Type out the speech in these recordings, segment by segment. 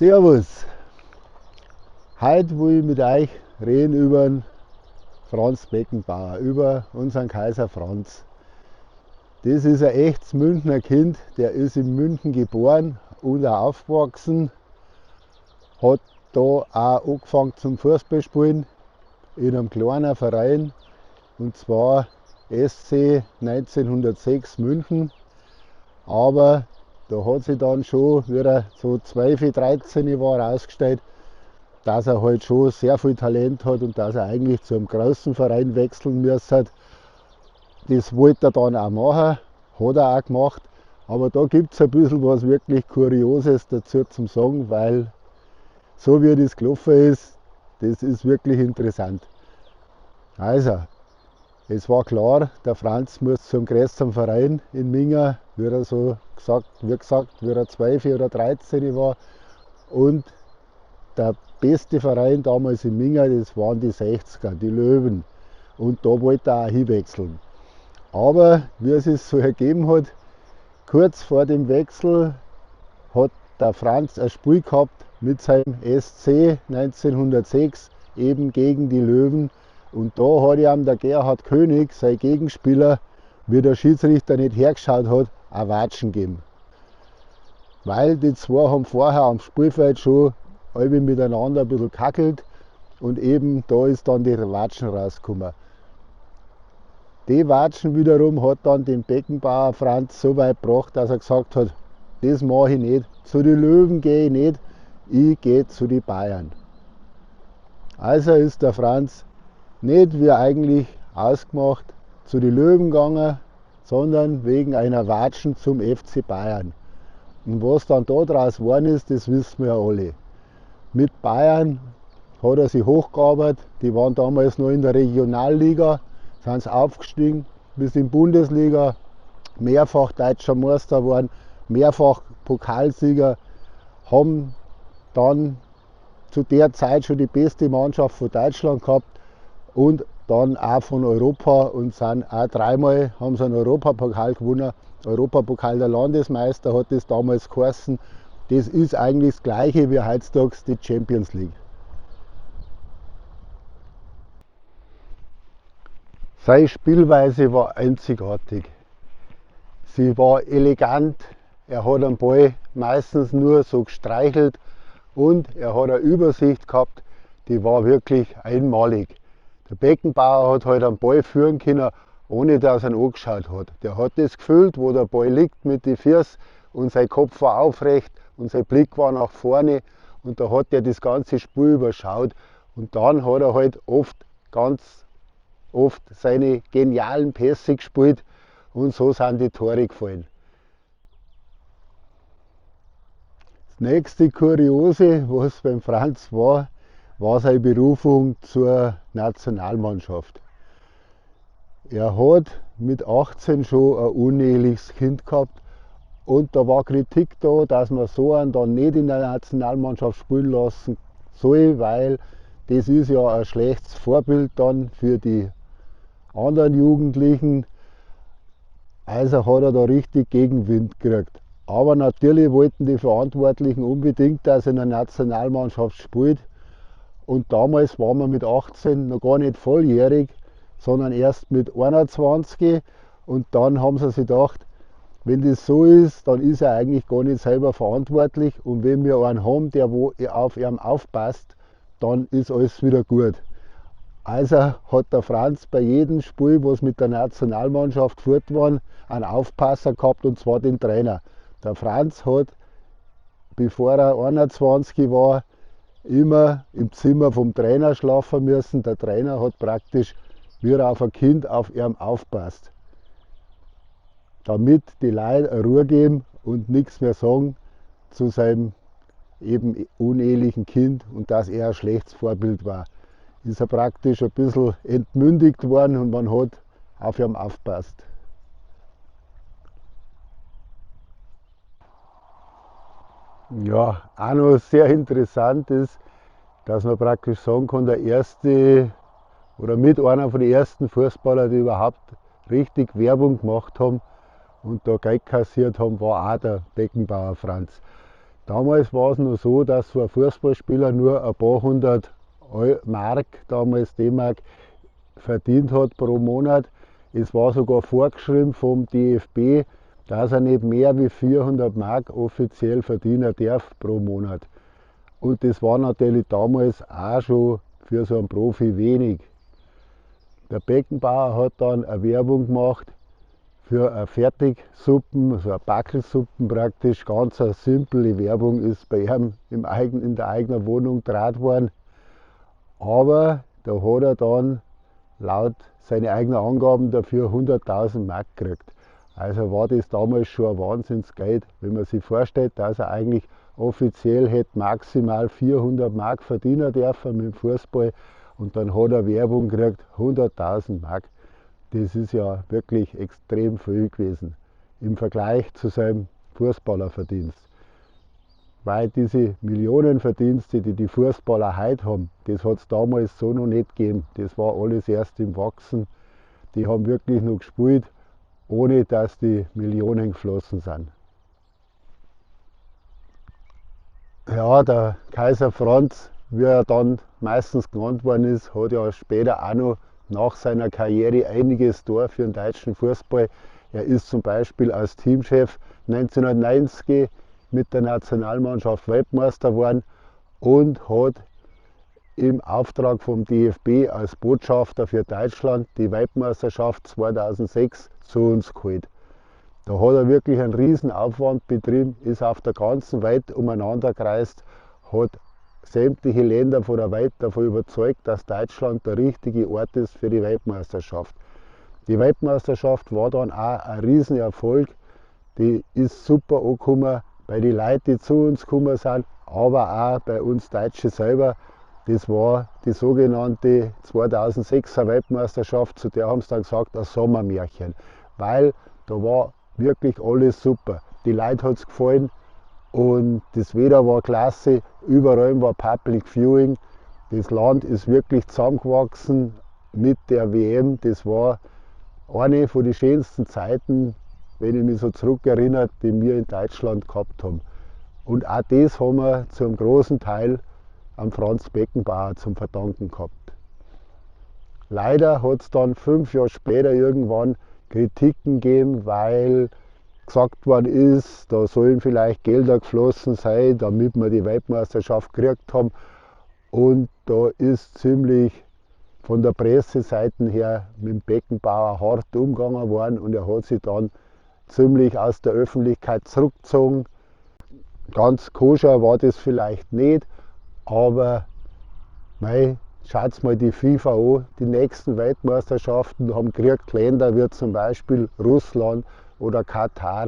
Servus! Heute will ich mit euch reden über den Franz Beckenbauer, über unseren Kaiser Franz. Das ist ein echtes Münchner Kind, der ist in München geboren und auch aufgewachsen, hat da auch angefangen zum Fußballspielen in einem kleinen Verein, und zwar SC 1906 München. Aber da hat sich dann schon, wie er so 12, 13 war, herausgestellt, dass er halt schon sehr viel Talent hat und dass er eigentlich zu einem großen Verein wechseln müssen. Das wollte er dann auch machen, hat er auch gemacht. Aber da gibt's ein bisschen was wirklich Kurioses dazu zum Sagen, weil so wie das gelaufen ist, das ist wirklich interessant. Es war klar, der Franz muss zum größeren Verein in Minga, wie er so gesagt, wie gesagt, wie er 12 oder 13 war. Und der beste Verein damals in Minga, das waren die 60er, die Löwen. Und da wollte er auch hinwechseln. Aber wie es sich so ergeben hat, kurz vor dem Wechsel hat der Franz ein Spiel gehabt mit seinem SC 1906, eben gegen die Löwen. Und da hat ihm der Gerhard König, sein Gegenspieler, wie der Schiedsrichter nicht hergeschaut hat, ein Watschen gegeben. Weil die zwei haben vorher am Spielfeld schon alle miteinander ein bisschen kackelt und eben da ist dann die Watschen rausgekommen. Die Watschen wiederum hat dann den Beckenbauer Franz so weit gebracht, dass er gesagt hat, das mache ich nicht, zu den Löwen gehe ich nicht, ich gehe zu den Bayern. Also ist der Franz nicht wie eigentlich ausgemacht zu den Löwen gegangen, sondern wegen einer Watschen zum FC Bayern. Und was dann da draus geworden ist, das wissen wir ja alle. Mit Bayern hat er sich hochgearbeitet, die waren damals noch in der Regionalliga, sind sie aufgestiegen bis in die Bundesliga, mehrfach deutscher Meister geworden, mehrfach Pokalsieger, haben dann zu der Zeit schon die beste Mannschaft von Deutschland gehabt und dann auch von Europa und sind auch dreimal, haben sie einen Europapokal gewonnen. Europapokal der Landesmeister hat das damals geheißen. Das ist eigentlich das Gleiche wie heutzutage die Champions League. Seine Spielweise war einzigartig. Sie war elegant, er hat den Ball meistens nur so gestreichelt und er hat eine Übersicht gehabt, die war wirklich einmalig. Der Beckenbauer hat halt einen Ball führen können, ohne dass er ihn angeschaut hat. Der hat das gefühlt, wo der Ball liegt mit den Füßen und sein Kopf war aufrecht und sein Blick war nach vorne und da hat er das ganze Spiel überschaut. Und dann hat er halt oft, ganz oft seine genialen Pässe gespielt und so sind die Tore gefallen. Das nächste Kuriose, was beim Franz war, war seine Berufung zur Nationalmannschaft. Er hat mit 18 schon ein uneheliches Kind gehabt und da war Kritik da, dass man so einen dann nicht in der Nationalmannschaft spielen lassen soll, weil das ist ja ein schlechtes Vorbild dann für die anderen Jugendlichen. Also hat er da richtig Gegenwind gekriegt. Aber natürlich wollten die Verantwortlichen unbedingt, dass er in der Nationalmannschaft spielt. Und damals war man mit 18 noch gar nicht volljährig, sondern erst mit 21. Und dann haben sie sich gedacht, wenn das so ist, dann ist er eigentlich gar nicht selber verantwortlich. Und wenn wir einen haben, der wo auf ihn aufpasst, dann ist alles wieder gut. Also hat der Franz bei jedem Spiel, was mit der Nationalmannschaft geführt war, einen Aufpasser gehabt, und zwar den Trainer. Der Franz hat, bevor er 21 war, immer im Zimmer vom Trainer schlafen müssen. Der Trainer hat praktisch wie auf ein Kind auf ihn aufpasst, damit die Leute Ruhe geben und nichts mehr sagen zu seinem eben unehelichen Kind und dass er ein schlechtes Vorbild war. Ist er praktisch ein bisschen entmündigt worden und man hat auf ihn aufgepasst. Ja, auch noch sehr interessant ist, dass man praktisch sagen kann, der erste oder mit einer von den ersten Fußballer, die überhaupt richtig Werbung gemacht haben und da Geld kassiert haben, war auch der Beckenbauer Franz. Damals war es noch so, dass so ein Fußballspieler nur ein paar hundert Mark, damals D-Mark, verdient hat pro Monat. Es war sogar vorgeschrieben vom DFB, dass er nicht mehr wie 400 Mark offiziell verdienen darf pro Monat. Und das war natürlich damals auch schon für so einen Profi wenig. Der Beckenbauer hat dann eine Werbung gemacht für eine Fertigsuppen, so eine Backelsuppen praktisch. Ganz eine simple Werbung ist bei ihm in der eigenen Wohnung gedreht worden. Aber da hat er dann laut seinen eigenen Angaben dafür 100.000 Mark gekriegt. Also war das damals schon ein Wahnsinnsgeld, wenn man sich vorstellt, dass er eigentlich offiziell hätte maximal 400 Mark verdienen dürfen mit dem Fußball und dann hat er Werbung gekriegt, 100.000 Mark. Das ist ja wirklich extrem viel gewesen im Vergleich zu seinem Fußballerverdienst. Weil diese Millionenverdienste, die die Fußballer heute haben, das hat's damals so noch nicht gegeben. Das war alles erst im Wachsen. Die haben wirklich noch gespielt, ohne dass die Millionen geflossen sind. Ja, der Kaiser Franz, wie er dann meistens genannt worden ist, hat ja später auch noch nach seiner Karriere einiges da für den deutschen Fußball. Er ist zum Beispiel als Teamchef 1990 mit der Nationalmannschaft Weltmeister geworden und hat im Auftrag vom DFB als Botschafter für Deutschland die Weltmeisterschaft 2006 zu uns geholt. Da hat er wirklich einen riesen Aufwand betrieben, ist auf der ganzen Welt umeinander gereist, hat sämtliche Länder von der Welt davon überzeugt, dass Deutschland der richtige Ort ist für die Weltmeisterschaft. Die Weltmeisterschaft war dann auch ein Riesenerfolg. Die ist super angekommen bei den Leuten, die zu uns gekommen sind, aber auch bei uns Deutschen selber. Das war die sogenannte 2006er Weltmeisterschaft, zu der haben sie dann gesagt, ein Sommermärchen, weil da war wirklich alles super. Die Leute hat's gefallen und das Wetter war klasse, überall war Public Viewing. Das Land ist wirklich zusammengewachsen mit der WM. Das war eine von den schönsten Zeiten, wenn ich mich so zurückerinnere, die wir in Deutschland gehabt haben. Und auch das haben wir zum großen Teil am Franz Beckenbauer zum Verdanken gehabt. Leider hat's dann 5 Jahre später irgendwann Kritiken gegeben, weil gesagt worden ist, da sollen vielleicht Gelder geflossen sein, damit wir die Weltmeisterschaft gekriegt haben. Und da ist ziemlich von der Presseseite her mit dem Beckenbauer hart umgegangen worden und er hat sich dann ziemlich aus der Öffentlichkeit zurückgezogen. Ganz koscher war das vielleicht nicht, aber mei, schaut's mal die FIFA an, die nächsten Weltmeisterschaften haben gekriegt Länder wie zum Beispiel Russland oder Katar.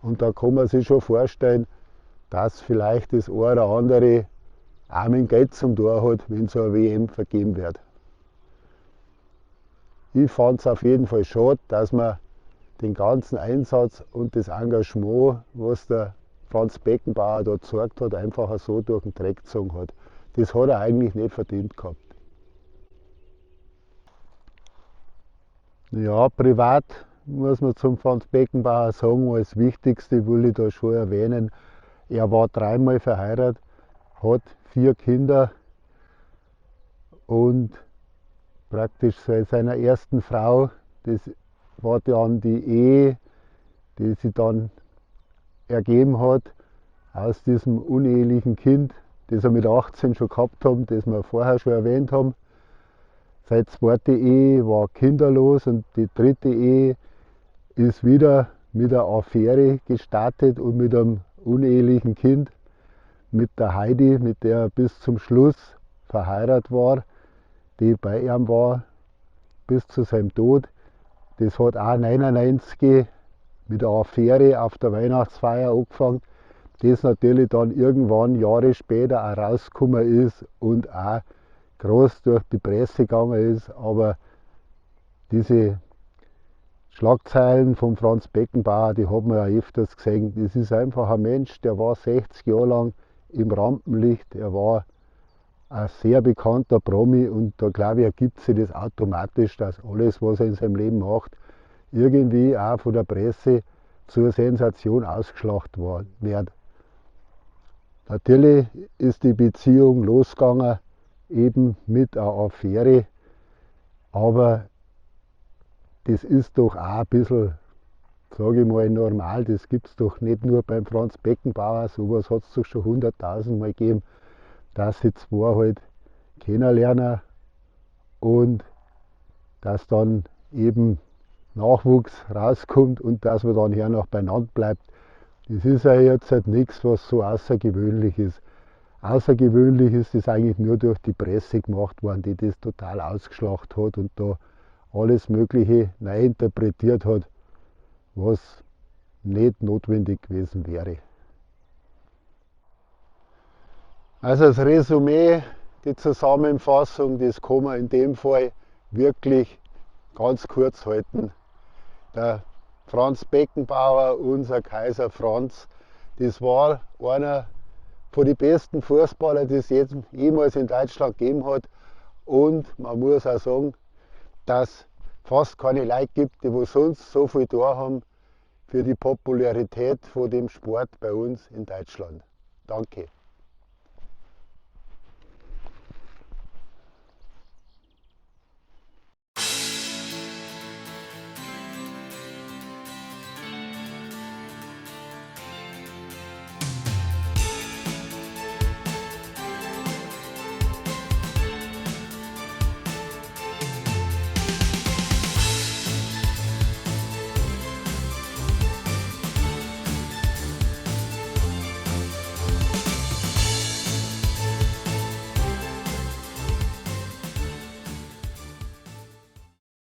Und da kann man sich schon vorstellen, dass vielleicht das eine oder andere auch mit Geld zum Tor hat, wenn so eine WM vergeben wird. Ich fand's auf jeden Fall schade, dass man den ganzen Einsatz und das Engagement, was der Franz Beckenbauer da gezeigt hat, einfach so durch den Dreck gezogen hat. Das hat er eigentlich nicht verdient gehabt. Ja, privat muss man zum Franz Beckenbauer sagen, als Wichtigste will ich da schon erwähnen, er war 3-mal verheiratet, hat 4 Kinder und praktisch seit seiner ersten Frau, das war dann die Ehe, die sich dann ergeben hat aus diesem unehelichen Kind, das er mit 18 schon gehabt haben, das wir vorher schon erwähnt haben. Seine zweite Ehe war kinderlos und die dritte Ehe ist wieder mit einer Affäre gestartet und mit einem unehelichen Kind, mit der Heidi, mit der er bis zum Schluss verheiratet war, die bei ihm war bis zu seinem Tod. Das hat auch 99 mit einer Affäre auf der Weihnachtsfeier angefangen, das natürlich dann irgendwann Jahre später auch rausgekommen ist und auch groß durch die Presse gegangen ist. Aber diese Schlagzeilen von Franz Beckenbauer, die hat man ja öfters gesehen. Das ist einfach ein Mensch, der war 60 Jahre lang im Rampenlicht. Er war ein sehr bekannter Promi und da glaube ich, ergibt sich das automatisch, dass alles, was er in seinem Leben macht, irgendwie auch von der Presse zur Sensation ausgeschlachtet wird. Natürlich ist die Beziehung losgegangen, eben mit einer Affäre, aber das ist doch auch ein bisschen, sage ich mal, normal. Das gibt es doch nicht nur beim Franz Beckenbauer, sowas hat es doch schon 100.000 Mal gegeben, dass sie zwei halt kennenlernen und dass dann eben Nachwuchs rauskommt und dass man dann hernach beieinander bleibt. Das ist ja jetzt halt nichts, was so außergewöhnlich ist. Außergewöhnlich ist es eigentlich nur durch die Presse gemacht worden, die das total ausgeschlachtet hat und da alles Mögliche neu interpretiert hat, was nicht notwendig gewesen wäre. Also das Resümee, die Zusammenfassung, das kann man in dem Fall wirklich ganz kurz halten. Der Franz Beckenbauer, unser Kaiser Franz, das war einer von den besten Fußballer, die es jemals in Deutschland gegeben hat. Und man muss auch sagen, dass fast keine Leute gibt, die wo sonst so viel da haben für die Popularität von dem Sport bei uns in Deutschland. Danke.